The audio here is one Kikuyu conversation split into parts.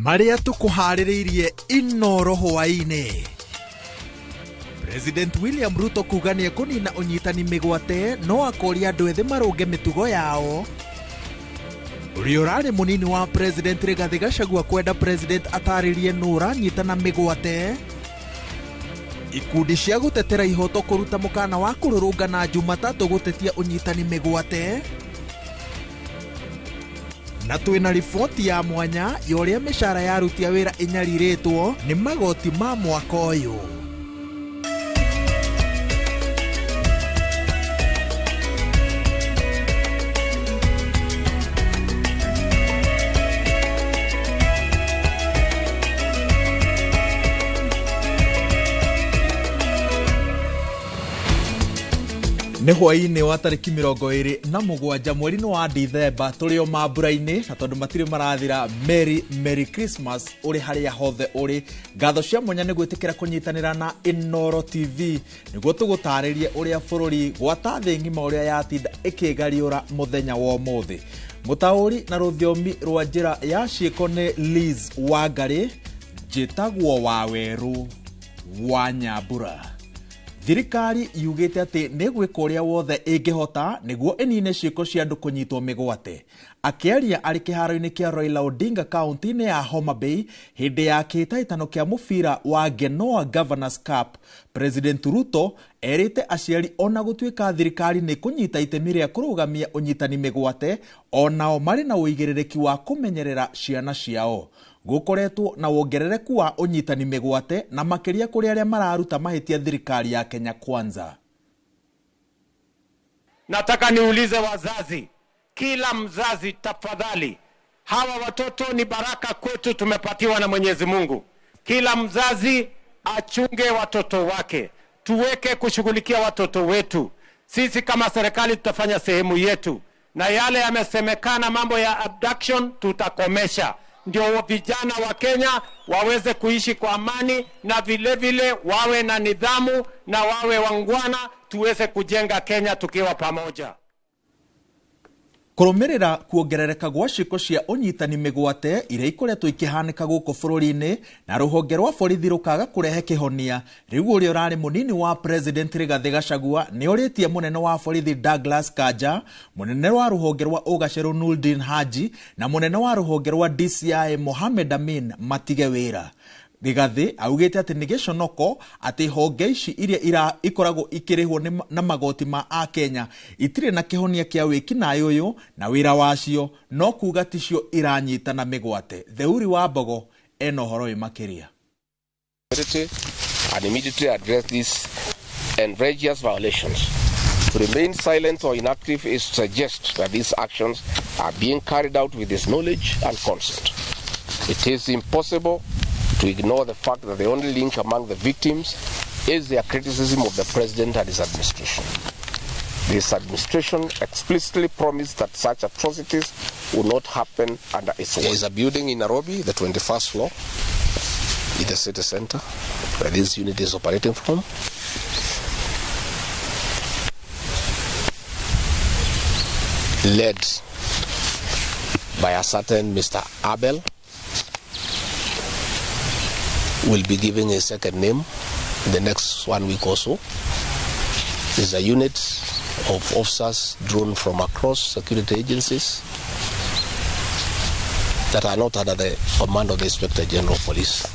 Marĩa tũkũharĩrĩirie Inoro hwaĩ-inĩ. President William Ruto kuga nĩ ekũnina ũnyitani mĩgwate no akoria andũ ethĩ marũnge mĩtugo yao. Ũrĩa ũrarĩ mũnini wa President Rigathĩ Gachagua kwenda President atarĩrie nũ ũranyitana mĩgwate. Ikundi cia gũtetera ihoto kũruta mũkana wa kũrũrũngana Jumatatũ gũtetia ũnyitani mĩgwate. Na twĩna riboti ya mwanya ya ũrĩa mĩcara ya aruti a wĩra ĩnyarirĩtwo nĩ magoti ma mwaka ũyũ. Nĩ hwaĩ-inĩ wa tarĩki 27 mweri-inĩ wa Dithemba, tũrĩ o mambura-inĩ, na tondũ matirĩ marathira, Merry Merry Christmas ũrĩ harĩa hothe ũrĩ. Ngatho cia mwanya nĩ gwĩtĩkĩra kũnyitanĩra na Inooro TV nĩguo tũgũtarĩrie ũrĩa bũrũri gwata thĩ ng'ima ũrĩa yatinda ĩkĩgariũra mũthenya wa ũmũthĩ. Mũtaũri na rũthiomi rwa njĩra ya ciĩko nĩ Liz Wangarĩ, njĩtagwo Wawerũ wa Nyambura. Thirikari yugĩte atĩ nĩ gwĩka ũrĩa wothe ĩngĩhota nĩguo ĩnine ciĩko cia andũ kũnyitwo mĩgwate. Akĩaria arĩ kĩharo-inĩ kĩa Raila Odinga kaunti-inĩ ya Homa Bay hĩndĩ ya kĩhĩtahĩtano kĩa mũbira wa Genoa Governors Cup, President Ruto erĩte aciari ona gũtuĩka thirikari nĩ kũnyita itemi rĩa kũrũgamia ũnyitani mĩgwate, onao marĩ na ũigĩrĩrĩki wa kũmenyerera ciana ciao. Gũkoretwo na wongerereku wa ũnyitani mĩgwate na makĩria kũrĩ arĩa mararuta mahĩtia thirikari ya Kenya Kwanza. Nataka niulize wazazi, kila mzazi tafadhali, hawa watoto ni baraka kwetu, tumepatiwa na Mwenyezi Mungu. Kila mzazi achunge watoto wake, tuweke kushughulikia watoto wetu. Sisi kama serikali tutafanya sehemu yetu, na yale yamesemekana mambo ya abduction tutakomesha, ndio vijana wa Kenya waweze kuishi kwa amani na vile vile wawe na nidhamu na wawe wangwana, tuweze kujenga Kenya tukiwa pamoja. Kũrũmĩrĩra kuongerereka gwa ciĩko cia ũnyitani mĩgwate iria ikoretwo ikĩhanĩka gũkũ bũrũri-inĩ na rũhonge rwa borithi rũkaga kũrehe kĩhonia, rĩu ũrĩa ũrarĩ mũnini wa President Rigathĩ Gachagua nĩ orĩtie mũnene wa borithi Douglas Kanja, mũnene wa rũhonge rwa ũgacerũ Noordin Haji na mũnene wa rũhonge rwa DCI Mohamed Amin matige wĩra. Rigathĩ augĩte atĩ nĩ gĩconoko atĩ honge ici iria ikoragwo ikĩrĩhwo na magoti ma Akenya itirĩ na kĩhonia kĩa wĩkinaĩ ũyũ na wĩra wacio no kuga ticio iranyitana mĩgwate. Theuri wa Mbogo ena ũhoro wĩ makĩria. And immediately address these outrageous violations. To remain silent or inactive is to suggest that these actions are being carried out with his knowledge and consent. It is impossible to ignore the fact that the only link among the victims is their criticism of the president and his administration. This administration explicitly promised that such atrocities will not happen under its watch. There is a building in Nairobi, the 21st floor, in the city center, where this unit is operating from. Led by a certain Mr. Abel, will be giving a second name in the next 1 week or so. There's a unit of officers drawn from across security agencies that are not under the command of the Inspector General of Police.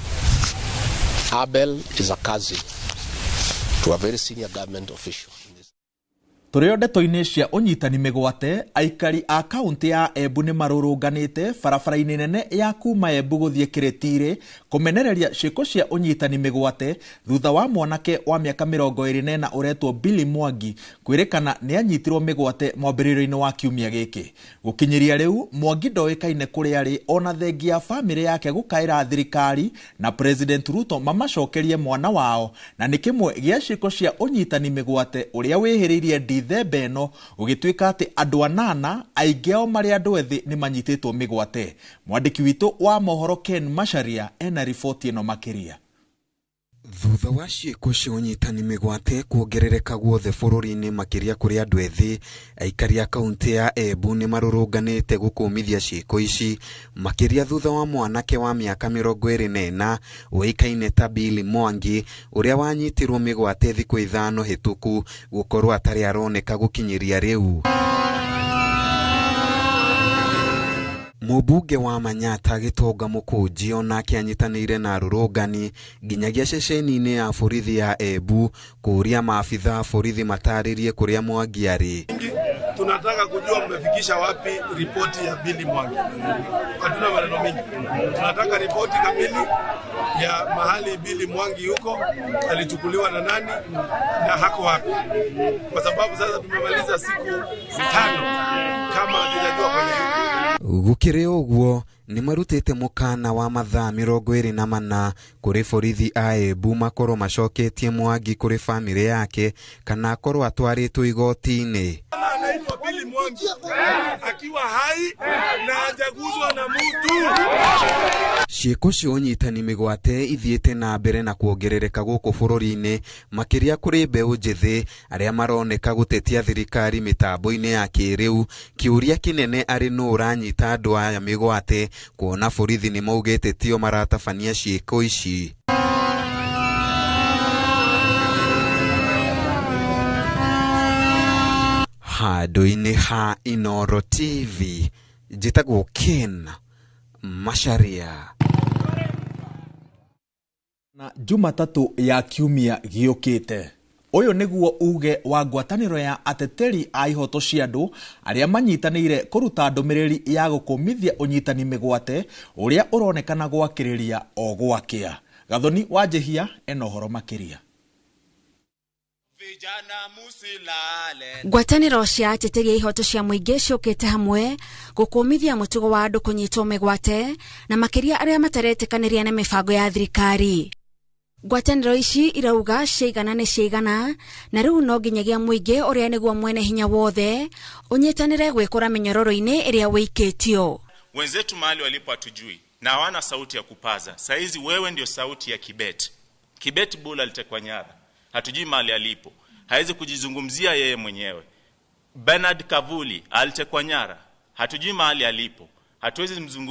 Abel is a cousin to a very senior government official. Tũrĩ o ndeto-inĩ cia ũnyitani mĩgwate, aikari a kaũntĩ ya Embu nĩ marũrũnganĩte barabara-inĩ nene ya kuma Embu gũthiĩ Kĩrĩtirĩ kũmenereria ciĩko cia ũnyitani mĩgwate thutha wa mwanake wa mĩaka 24 ũretwo Billy Mwangi kwĩrĩkana nĩ anyitirwo mĩgwate mwambĩrĩrio-inĩ wa kiumia gĩkĩ. Gũkinyĩria rĩu Mwangi ndoĩkaine kũrĩa arĩ ona thengia ya bamĩrĩ yake gũkaĩra thirikari na President Ruto mamacokerie mwana wao, na nĩ kĩmwe gĩa ciĩko cia ũnyitani mĩgwate ũrĩa wĩhĩrĩirie Dithemba ĩno gũgĩtuĩka atĩ andũ anana aingĩ ao marĩ andũ ethĩ nĩ manyitĩtwo mĩgwate. Mwandĩki witũ wa mohoro Ken Macharia ena riboti ĩno makĩria. Thutha wa ciĩko cia ũnyitani mĩgwate kuongerereka guothe bũrũri-inĩ makĩria kũrĩ andũ ethĩ, aikari a kaunti ya Embu nĩmarũrũnganĩte gũkũmithia ciĩko ici makĩria thutha wa mwanake wa mĩaka 24 ũĩkaine ta Billy Mwangi ũrĩa wanyitirwo mĩgwate thikũ 5 hĩtũku gũkorwo atarĩ aroneka gũkinyĩria rĩu. Mũmbunge wa Manyata Gĩtonga Mũkũnji onake anyitanĩire na arũrũngani nginyagia ceceni-inĩ ya borithi ya Embu kũũria maabitha a borithi matarĩrie kũrĩa Mwangi arĩ. Tunataka kujua mmefikisha wapi ripoti ya Billy Mwangi. Hatuna maneno mingi. Tunataka ripoti kamili ya mahali Billy Mwangi yuko, alichukuliwa na nani na hako wapi. Kwa sababu sasa tumemaliza siku 5 kama hatujajua kwenye yuko. Gũkĩrĩ ũguo nĩmarutĩte mũkana wa mathaa 24 kũrĩ borithi a Embu makorwo macoketie Mwangi kũrĩ famĩlĩ yake kana akorwo atwarĩtwo igoti-inĩ. Anaitwa Billy Mwangi akiwa hai na hajaguzwa na mtu. Ciĩko cia ũnyitani mĩgwate ithiĩte na mbere na kuongerereka gũkũ bũrũri-inĩ makĩria kũrĩ mbeũ njĩthĩ arĩa maroneka gũtetia thirikari mĩtambo-inĩ ya kĩrĩu. Kĩũria kĩnene arĩ nũ ũranyita andũ aya mĩgwate kuona borithi nĩmaugĩte tio maratabania ciĩko ici. Handũ-inĩ ha Inooro TV njĩtagwo Ken Macharia. Na Jumatatu ya kiumia gĩũkĩte. Ũyũ nĩguo uge wa ngwatanĩro ya ateteri a ihoto cia andũ arĩa manyitanĩire kũruta ndũmĩrĩri ya gũkũmithia ũnyitani mĩgwate ũrĩa ũronekana gwakĩrĩria o gwakĩa. Gathoni Wanjĩhia ena ũhoro makĩria. Ngwatanĩro cia ateteri a ihoto cia mũingĩ ciũkĩte hamwe gũkũmithia mũtugo wa andũ kũnyitwo mĩgwate na makĩria arĩa mataretĩkanĩria na mĩbango ya thirikari. Ngwatanĩro ici irauga ciaigana nĩ ciaigana na rĩu no nginyagia mũingĩ ũrĩa nĩguo mwene hinya wothe ũnyitanĩre gwĩkũra mĩnyororo-inĩ ĩrĩa wĩikĩtio. Wenzetu mahali walipo hatujui na hawana sauti ya kupaza. Saizi wewe ndio sauti ya Kibet. Kibet Bull alitekwa nyara, hatujui mahali alipo, hawezi kujizungumzia yeye mwenyewe. Bernard Kavuli alitekwa nyara, hatujui mahali alipo,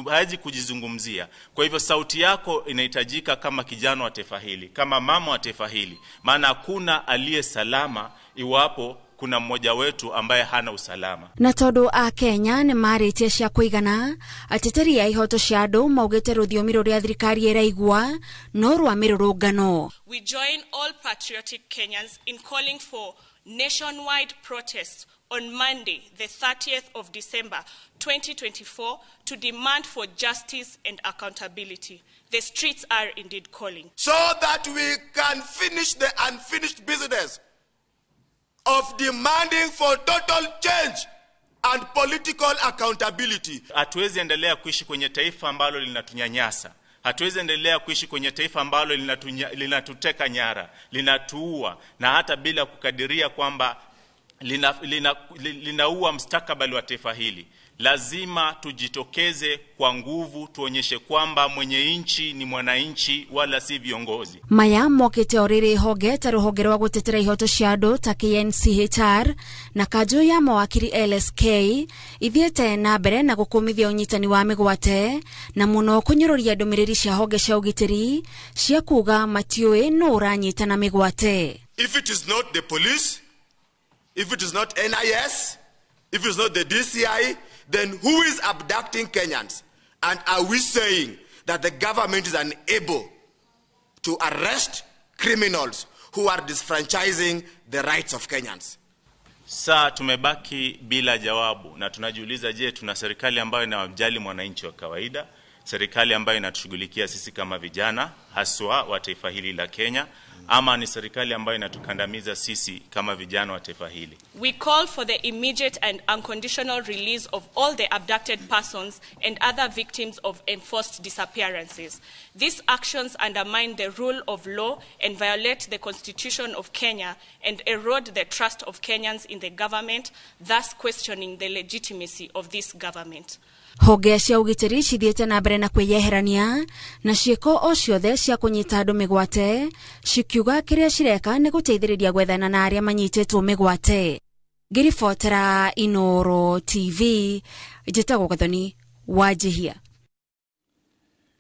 hawezi kujizungumzia. Kwa hivyo sauti yako inahitajika kama kijana wa taifa hili, kama mama wa taifa hili, maana hakuna aliye salama iwapo kuna mmoja wetu ambaye hana usalama. Na tondu a Kenya nĩ marĩtie cia kũigana, ateteri a ihoto cia andũ maugĩte rũthiomi rũrĩa thirikari ĩraigua no rwa mĩrũrũngano. We join all patriotic Kenyans in calling for nationwide protests on Monday, the 30th of December 2024, to demand for justice and accountability. The streets are indeed calling. So that we can finish the unfinished business of demanding for total change and political accountability. Hatuwezi endelea kuishi kwenye taifa ambalo linatunyanyasa. Hatuwezi endelea kuishi kwenye taifa ambalo linatuteka nyara, linatuua, na hata bila kukadiria kwamba linaua mustakabali wa taifa hili. Lazima tujitokeze kwa nguvu, tuonyeshe kwamba mwenye nchi ni mwananchi wala si viongozi. Maya mokete oriri honge ta ruhonge rwa gutetera ihoto cia andu ta KNCHR na kanjũ ya mawakiri LSK ithiĩte na mbere na gũkũmithia ũnyitani wa mĩgwate na mũno kũnyũrũria ndũmĩrĩri cia honge cia ũgitĩri cia kuga matiũĩ nũ ũranyitana mĩgwate. If it is not the police, if it is not NIS, if it's not the DCI, then who is abducting Kenyans? And are we saying that the government is unable to arrest criminals who are disfranchising the rights of Kenyans? Saa tumebaki bila jawabu na tunajiuliza, je, tuna serikali ambayo inawajali mwananchi wa kawaida? Serikali ambayo inatushughulikia sisi kama vijana haswa wa taifa hili la Kenya, ama ni serikali ambayo inatukandamiza sisi kama vijana wa taifa hili? We call for the immediate and unconditional release of all the abducted persons and other victims of enforced disappearances. These actions undermine the rule of law and violate the Constitution of Kenya and erode the trust of Kenyans in the government, thus questioning the legitimacy of this government. Honge cia ũgitĩri cithiĩte na mbere na kwĩyeherania na ciĩko o ciothe cia kũnyita andũ mĩgwate, cikiuga kĩrĩa cireka nĩ gũteithĩrĩria gwethana na arĩa manyitĩtwo mĩgwate. Ngĩribotera Inoro TV, njĩtagwo Gathoni Wanjihia.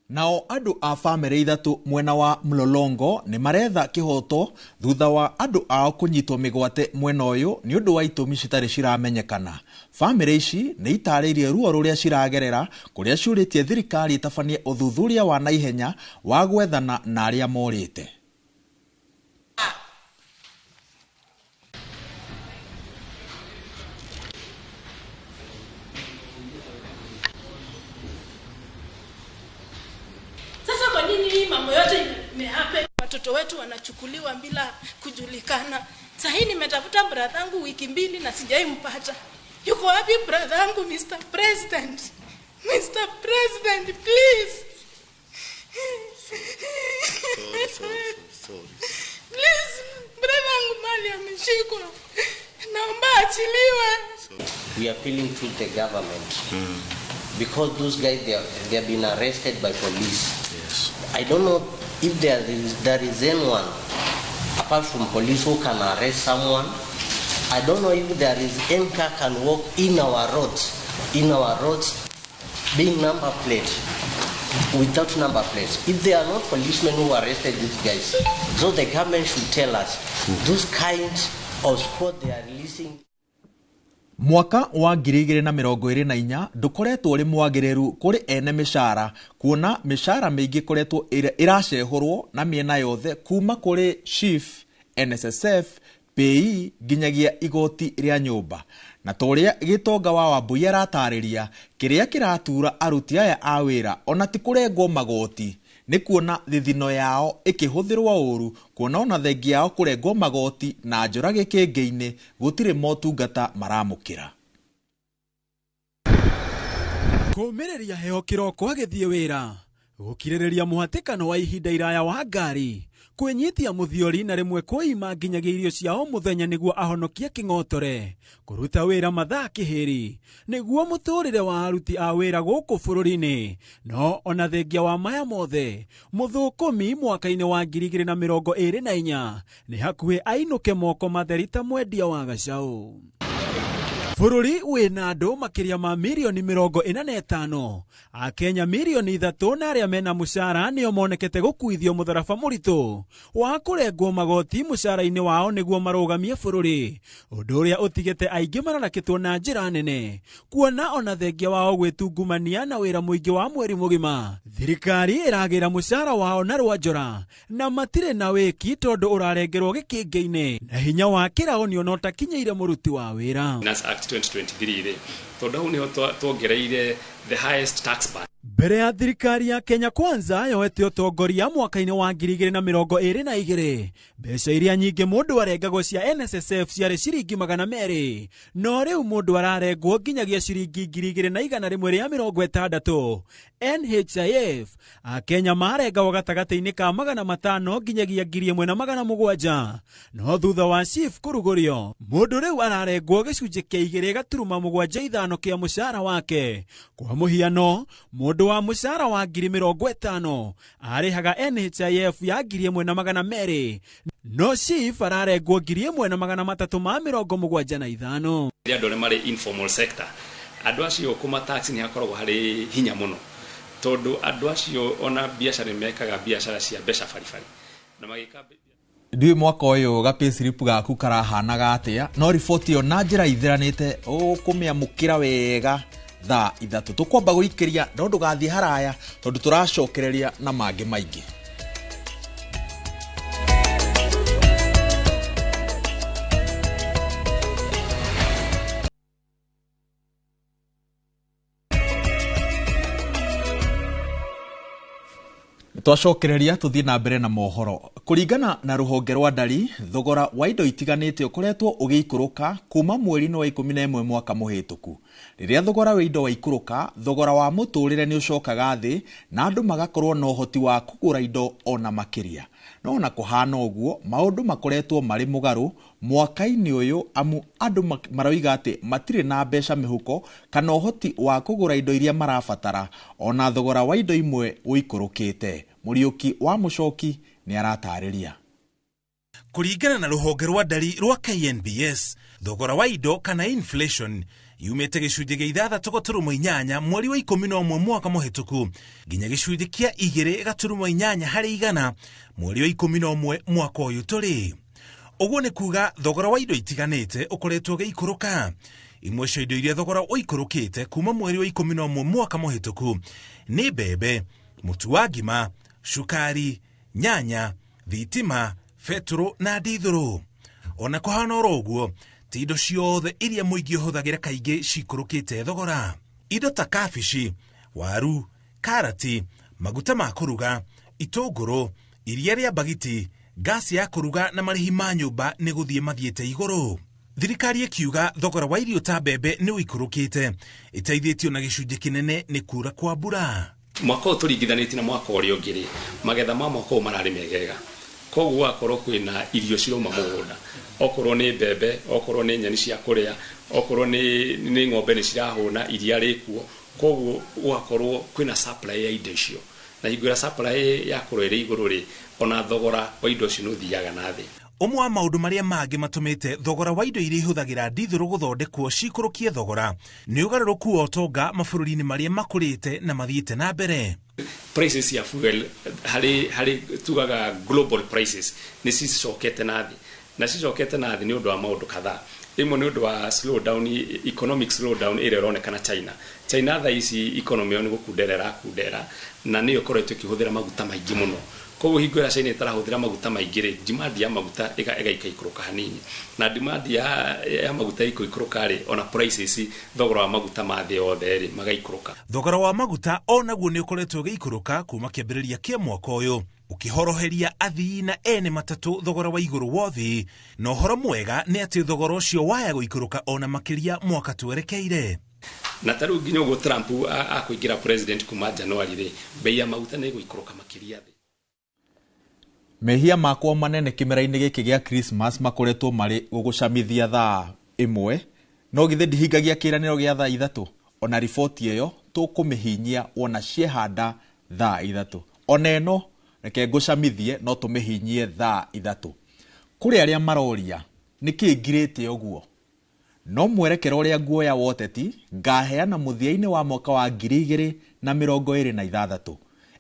Nao andũ a bamĩrĩ ithatũ mwena wa Mlolongo nĩ maretha kĩhoto thutha wa andũ ao kũnyitwo mĩgwate mwena ũyũ nĩ ũndũ wa itũmi citarĩ ciramenyekana. Bamĩrĩ ici nĩ itarĩirie ruo rũrĩa ciragerera kũrĩa ciũrĩtie thirikari ĩtabanie ũthuthuria wa naihenya wa gwethana na arĩa morĩte. Mambo yote imehappen, watoto wetu wanachukuliwa bila kujulikana. Sasa nimetafuta brother yangu wiki mbili na sijaimpata. Yuko wapi brother yangu, Mr. President? Mr. President, please. Sorry. Please, brother yangu mali ameshikwa. Naomba achiliwe. We are appealing to the government. Because those guys, they have been arrested by police. Yes. I don't know if there is anyone apart from police who can arrest someone. I don't know if there is any car can walk in our roads, being number plate, without number plates. If they are not policemen who arrested these guys, so the government should tell us those kinds of squad they are releasing. Mwaka wa 2024 ndukoretwo uri mwagiriru kuri ene mishara kuona mishara mingi ikoretwo iracehurwo na miena yothe kuma kuri SHIF, NSSF, PAYE nginyagia igoti ria nyumba. Na toria Gitonga wa Wambui aratariria kiria kiratura aruti aya a wira ona ti kurengwo magoti ni kuona thithino yao ikihuthirwo uru kuona ona thengi yao kurengwo magoti na njora gikingi-ini gutiri motungata maramukira. Kumiriria heho kiroko agithie wira, gukiririria muhatikano wa ihinda iraya wa ngari, kwinyitia muthiori na rimwe kwima nginyagia irio cia o muthenya niguo ahonokie king'otore, kuruta wira mathaa kihiri niguo muturire wa aruti a wira guku bururi-ini. No ona thengia wa maya mothe, muthukumi mwaka-ini wa 2024 ni hakuhi ainuke moko matheri ta mwendia wa gacau. Bururi wina andu makiria ma mirioni 45, Akenya mirioni 3 na aria mena mucara nio monekete gukuithio mutharaba muritu wa kurengwo magoti mucara-ini wao niguo marugamie bururi, undu uria utigite aingi mararakitwo na njira nene kuona ona thengia wao gwitungumania na wira muingi wa mweri mugima. Thirikari iragira mucara wao na rwanjora na matire na wiki tondu urarengerwo gikingi-ini na hinya wa kiraonio no takinyeire muruti wa wira. 2023 tondu hau niho twongereire the highest tax band. Mbere ya thirikari ya Kenya Kwanza yoete utongoria mwaka-inĩ wa 2022, mbeca iria nyingĩ mũndũ arengagwo cia NSSF ciarĩ ciringi 200, no rĩu mũndũ ararengwo nginyagia ciringi 2160. NHIF Akenya marengagwo gatagatĩ-inĩ ka 500 nginyagia 1700, no thutha wa SHIF kũrugũrio mũndũ rĩu ararengwo gĩcunjĩ kĩa 2.75 kĩa mũcara wake. Kwa mũhiano, mũndũ wa mũcara wa 50,000 arĩhaga NHIF ya 1200, no SHIF ararengwo 1375. Andũ arĩa marĩ informal sector, andũ acio kũma tax nĩ hakoragwo harĩ hinya mũno, tondũ andũ acio ona biacara mekaga biacara cia mbeca baribari na magĩka. Ndiũĩ mwaka ũyũ ga payslip gaku karahanaga atĩa, no riboti ĩyo na njĩra ithiranĩte ũkũmĩamũkĩra wega thaa 3. Tũkwamba gũikĩria no ndũgathiĩ haraya tondũ tũracokereria na mangĩ maingĩ. Twacokereria tũthiĩ na mbere na mohoro. Kũringana na rũhonge rwa ndari, thogora wa indo itiganĩte ũkoretwo ũgĩikũrũka kuma mweri-inĩ wa 11 mwaka mũhĩtũku. Rĩrĩa thogora wa indo waikũrũka, thogora wa mũtũrĩre nĩ ũcokaga thĩ na andũ magakorwo na ũhoti wa kũgũra indo ona makĩria. No ona kũhana ũguo, maũndũ makoretwo marĩ mũgarũ mwaka-inĩ ũyũ amu andũ maroiga atĩ matirĩ na mbeca mĩhuko kana ũhoti wa kũgũra indo iria marabatara, ona thogora wa indo imwe ũikũrũkĩte. Mũriũki wa Mũcoki nĩ aratarĩria. Kũringana na rũhonge rwa ndari rwa KNBS, thogora wa indo kana inflation yumĩte gĩcunjĩ gĩa 6.8 mweri wa 11 mwaka mũhĩtũku nginya gĩcunjĩ kĩa 2.8 harĩ igana mweri wa 11 mwaka ũyũ tũrĩ. Ũguo nĩ kuga thogora wa indo itiganĩte ũkoretwo ũgĩikũrũka. Imwe cia indo iria thogora ũikũrũkĩte kuma mweri wa 11 mwaka mũhĩtũku nĩ mbembe, mũtu wa ngima, cukari, nyanya, thitima, betũrũ na ndithũrũ. Ona kũhana oro ũguo, ti indo ciothe iria mũingĩ ũhũthagĩra kaingĩ cikũrũkĩte thogora. Indo ta kabici, waru, karati, maguta ma kũruga, itũngũrũ, iria rĩa mbagiti, gasi ya kũruga na marĩhi ma nyũmba nĩ gũthiĩ mathiĩte igũrũ. Thirikari ĩkiuga thogora wa irio ta mbembe nĩ ũikũrũkĩte, ĩteithĩtio na gĩcunjĩ kĩnene nĩ kura kwa mbura. Mwaka ũyũ tũringithanĩtie na mwaka ũrĩa ũngĩ rĩ, magetha ma mwaka ũyũ mararĩ megega. Koguo gũgakorwo kwĩna irio cirauma mũgũnda, okorwo nĩ mbembe, okorwo nĩ nyeni cia kũrĩa, okorwo nĩ ng'ombe nĩ cirahũna, iria rĩkuo. Koguo gũgakorwo kwĩna supply ya indo icio, na hingo ĩrĩa supply yakorwo ĩrĩ igũrũ rĩ, ona thogora wa indo icio nĩ ũthiaga na thĩ. Ũmwe wa maũndũ marĩa mangĩ matũmĩte thogora wa indo iria ihũthagĩra ndithũrũ gũthondekwo cikũrũkie thogora nĩ ũgarũrũku wa ũtonga mabũrũri-inĩ marĩa makũrĩte na mathiĩte na mbere. Prices ya fuel harĩ tugaga global prices nĩ cicokete na thĩ, na cicokete na thĩ nĩ ũndũ wa maũndũ kadhaa. Ĩmwe nĩ ũndũ wa slowdown, economic slowdown ĩrĩa ĩronekana China. China thaa ici economy yao nĩ gũkundera ĩrakundera, na nĩyo ĩkoretwo ĩkĩhũthĩra maguta maingĩ mũno. Koguo hingo ĩrĩa China ĩtarahũthĩra maguta maingĩ rĩ, demand ya maguta ĩgaikũrũka hanini, na demand ya maguta ĩgũikũrũka rĩ, ona prices, thogora wa maguta ma thĩ yothe rĩ, magaikũrũka. Thogora wa maguta onaguo nĩ ũkoretwo ũgĩikũrũka kuma kĩambĩrĩria kĩa mwaka ũyũ, ũkĩhoroheria athii na ene matatũ thogora wa igũrũ wothi. Na ũhoro mwega nĩ atĩ thogora ũcio waya gũikũrũka ona makĩria mwaka twerekeire. Na ta rĩu nginya ũguo Trump akũingĩra president kuma January rĩ, bei ya maguta nĩ ĩgũikũrũka makĩria thĩ. Mehia makwa manene kĩmera-inĩ gĩkĩ gĩa Christmas makoretwo marĩ gũgũcamithia thaa 1, no githĩ ndihingagia kĩĩranĩro gĩa thaa 3. Ona riboti ĩyo tũkũmĩhinyia wona ciehanda thaa 3. Ona ĩno reke ngũcamithie no tũmĩhinyie thaa 3. Kũrĩ arĩa maroria nĩkĩ ngirĩte ũguo, no mwerekero ũrĩa nguoya wa ũteti ngaheana mũthia-inĩ wa mwaka wa 2026.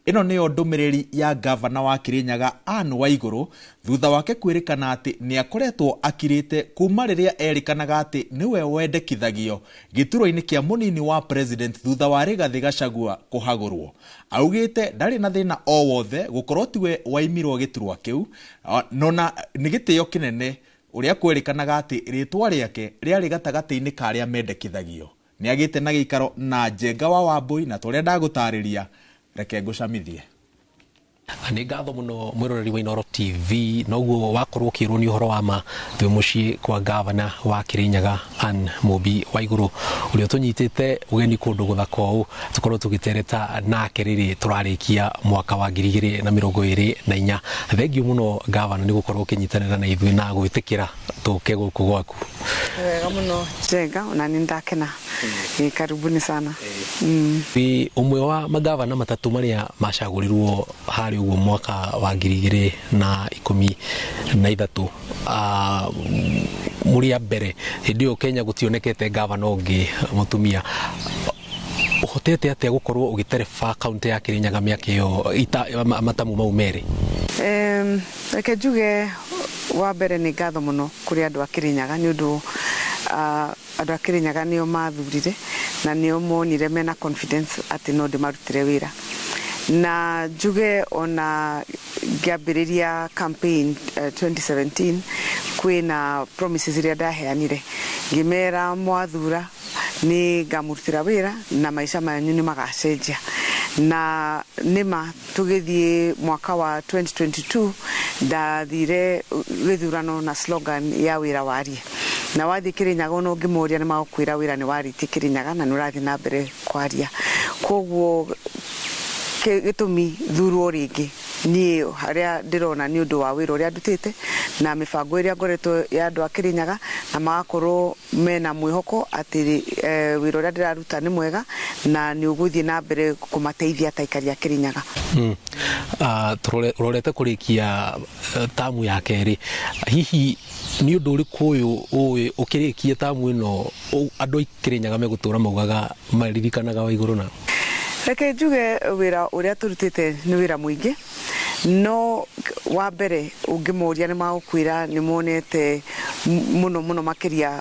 Ĩno nĩyo ndũmĩrĩri ya gavana wa Kirinyaga Anne Waigũrũ thutha wake kwĩrĩkana atĩ nĩ akoretwo akirĩte kuma rĩrĩa erĩkanaga atĩ nĩwe wendekithagio gĩturwa-inĩ kĩa mũnini wa president thutha wa Rigathĩ Gachagua kũhagũrwo. Augĩte ndarĩ na thĩna o wothe gũkorwo tiwe waimirwo gĩturwa kĩu, nona nĩ gĩtĩo kĩnene ũrĩa kwerĩkanaga atĩ rĩtwa rĩake rĩarĩ gatagatĩ-inĩ ka arĩa mendekithagio. Nĩ agĩte na gĩikaro na Njenga wa Wambui na tũrĩa ndagũtarĩria reke ngũcamithie. Nĩ ngatho mũno mwĩroreri wa Inooro TV, noguo wakorwo ũkĩrwo nĩ ũhoro wa ma twĩ mũciĩ kwa gavana wa Kirinyaga Anne Mũmbi Waigũrũ ũrĩa ũtũnyitĩte ũgeni kũndũ gũthaka ũũ tũkorwo tũgĩtereta nake rĩrĩ tũrarĩkia mwaka wa 2024. Thengiũ mũno gavana nĩ gũkorwo ũkĩnyitanĩra na ithuĩ na gwĩtĩkĩra tũke gũkũ gwaku. Wega mũno Njenga, ona nĩ ndakena. Karibuni sana. Wĩ ũmwe wa magavana matatũ marĩa macagũrirwo harĩ ũguo mwaka wa 2013. Mũrĩ a mbere hĩndĩ ĩyo Kenya gũtionekete gavana ũngĩ mũtumia. Ũhotete atĩa gũkorwo ũgĩtereba kaunti ya Kirinyaga mĩaka ĩyo matamu mau merĩ? Reke njuge wa mbere nĩ ngatho mũno kũrĩ andũ a Kirinyaga nĩ ũndũ andũ a Kirinyaga nĩo mathurire na nĩo monire mena confidence atĩ no ndĩmarutĩre wĩra. Na njuge ona ngĩambĩrĩria campaign 2017 kwĩna promises iria ndaheanire, ngĩmera mwathura nĩ ngamũrutĩra wĩra na maica manyu nĩ magacenjia. Na nĩma tũgĩthiĩ mwaka wa 2022 ndathire gĩthurano na slogan ya wĩra warie, na wathiĩ Kĩrĩnyaga ona ũngĩmoria nĩ magũkwĩra wĩra nĩ warĩtie Kĩrĩnyaga na nĩ ũrathiĩ na mbere kwaria. Koguo gĩtũmi thurwo rĩngĩ niĩ harĩa ndĩrona nĩ ũndũ wa wĩra ũrĩa ndutĩte na mĩbango ĩrĩa ngoretwo ya andũ a Kĩrĩnyaga, na magakorwo mena mwĩhoko atĩ wĩra ũrĩa ndĩraruta nĩ mwega na nĩ ũgũthiĩ na mbere kũmateithia ta aikari a Kĩrĩnyaga. Tũrorete kũrĩkia tamu ya kerĩ, hihi nĩ ũndũ ũrĩkũ ũyũ ũĩ ũkĩrĩkie tamu ĩno andũ a Kĩrĩnyaga megũtũra maugaga maririkanaga Waigũrũ na? Reke njuge wĩra ũrĩa tũrutĩte nĩ wĩra mũingĩ, no wa mbere ũngĩmoria nĩ magũkwĩra nĩ monete mũno mũno makĩria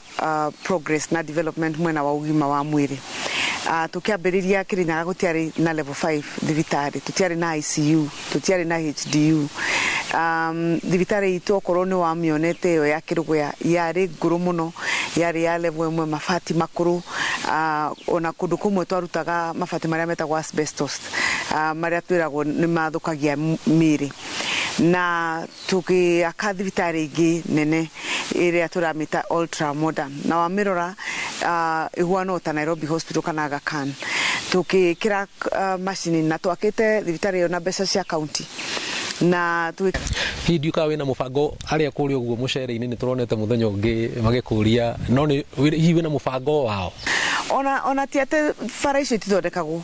progress na development mwena wa ũgima wa mwĩrĩ. Tũkĩambĩrĩria Kĩrĩnyaga gũtiarĩ na level 5 thibitarĩ, tũtiarĩ na ICU, tũtiarĩ na HDU. Thibitarĩ itũ okorwo nĩ wamĩonete ĩyo ya Kĩrũgũya yarĩ ngũrũ mũno, yarĩ ya level ĩmwe, mabati makũrũ, ona kũndũ kũmwe twarutaga mabati marĩa metagwo asbestos, marĩa twĩragwo nĩ mathũkagia mĩĩrĩ. Na tũgĩaka thibitarĩ ĩngĩ nene ĩrĩa tũramĩta ultra modern, na wamĩrora ĩhuana o ta Nairobi Hospital kana Aga Khan. Tũgĩkĩra macini na twakĩte thibitarĩ ĩyo na mbeca cia county. Na hihi ndiũkaga wĩna mũbango arĩa kũrĩa ũguo mũcere-inĩ nĩ tũronete mũthenya ũngĩ magĩkũria, no nĩ hihi wĩna mũbango wao? Ona ti atĩ bara icio itithondekagwo,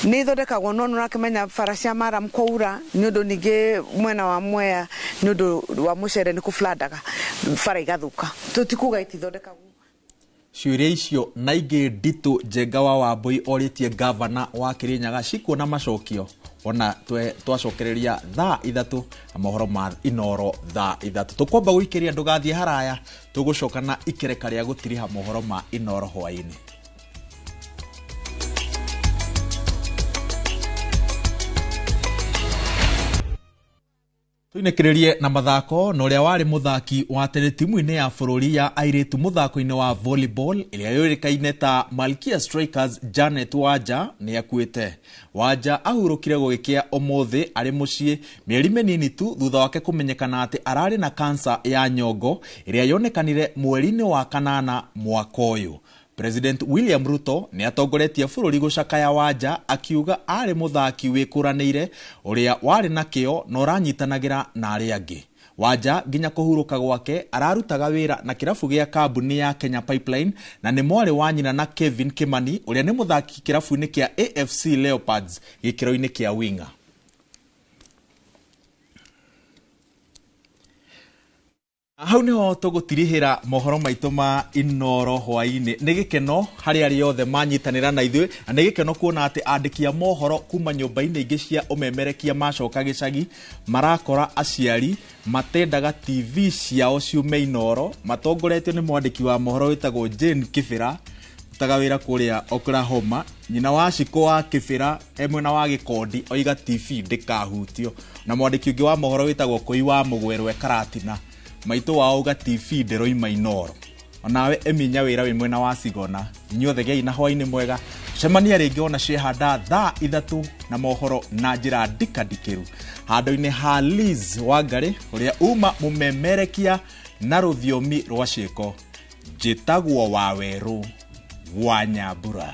nĩ ithondekagwo, no nĩ ũrakĩmenya bara cia maram kwaura nĩ ũndũ ningĩ mwena wa Mwea nĩ ũndũ wa mũcere nĩ kũflandaga bara igathũka, tũtikuga itithondekagwo. Ciũria icio na ingĩ nditũ Njenga wa Wambui orĩtie gavana wa Kĩrĩnyaga cikuona macokio ona twacokereria thaa 3 na mohoro ma Inooro thaa 3. Tũkwamba gũikĩria ndũgathiĩ haraya, tũgũcoka na ikereka rĩa gũtiriha mohoro ma Inooro hwaĩ-inĩ. Tuinĩkĩrĩrie na mathako na ũrĩa warĩ mũthaki wa tene timu-inĩ ya bũrũri ya airĩtu mũthako-inĩ wa volleyball ĩrĩa yũĩkaine ta Malkia Strikers Janet Wanja nĩ akuĩte. Wanja ahurũkire gũgĩkĩa ũmũthĩ arĩ mũciĩ mĩeri mĩnini tu thutha wake kũmenyekana atĩ ararĩ na kansa ya nyongo ĩrĩa yonekanire mweri-inĩ wa 8 mwaka ũyũ. President William Ruto nĩ atongoretie bũrũri gũcakaya Wanja akiuga arĩ mũthaki wĩkũranĩire ũrĩa warĩ na kĩo na ũranyitanagĩra na arĩa angĩ. Wanja nginya kũhurũka gwake ararutaga wĩra na kĩrabu gĩa kambuni ya Kenya Pipeline na nĩ mwarĩ wa nyina na Kevin Kimani ũrĩa nĩ mũthaki kĩrabu-inĩ kĩa AFC Leopards gĩkĩro-inĩ kĩa winger. Hau niho tũgũtirihĩra mohoro maitũ ma Inooro hwaĩ-inĩ. Nĩ gĩkeno harĩ arĩa othe manyitanĩra na ithuĩ, na nĩ gĩkeno kuona atĩ andĩki a mohoro kuma nyũmba-inĩ ingĩ cia ũmemerekia macoka gĩcagi marakora aciari matendaga TV ciao ciume Inooro, matongoretio nĩ mwandĩki wa mohoro wĩtagwo Jane Kĩbĩra, rutaga wĩra kũrĩa Oklahoma. Nyina wa Shiko wa Kĩbĩra e mwena wa Gĩkondi oiga TV ndĩkahutio, na mwandĩki ũngĩ wa mohoro wĩtagwo Kũi wa Mũgwerũ e Karatina maitũ wao uga TV ndĩroima Inooro. Onawe eminya wĩra wĩ mwena wa Cigona. Inyuothe gĩai na hwaĩ-inĩ mwega, cemania rĩngĩ ona ciehanda thaa 3 na mohoro na njĩra ndikandikĩru handũ-inĩ ha Liz Wangari ũrĩa uma mũmemerekia na rũthiomi rwa ciĩko. Njĩtagwo Wawerũ wa Nyambura.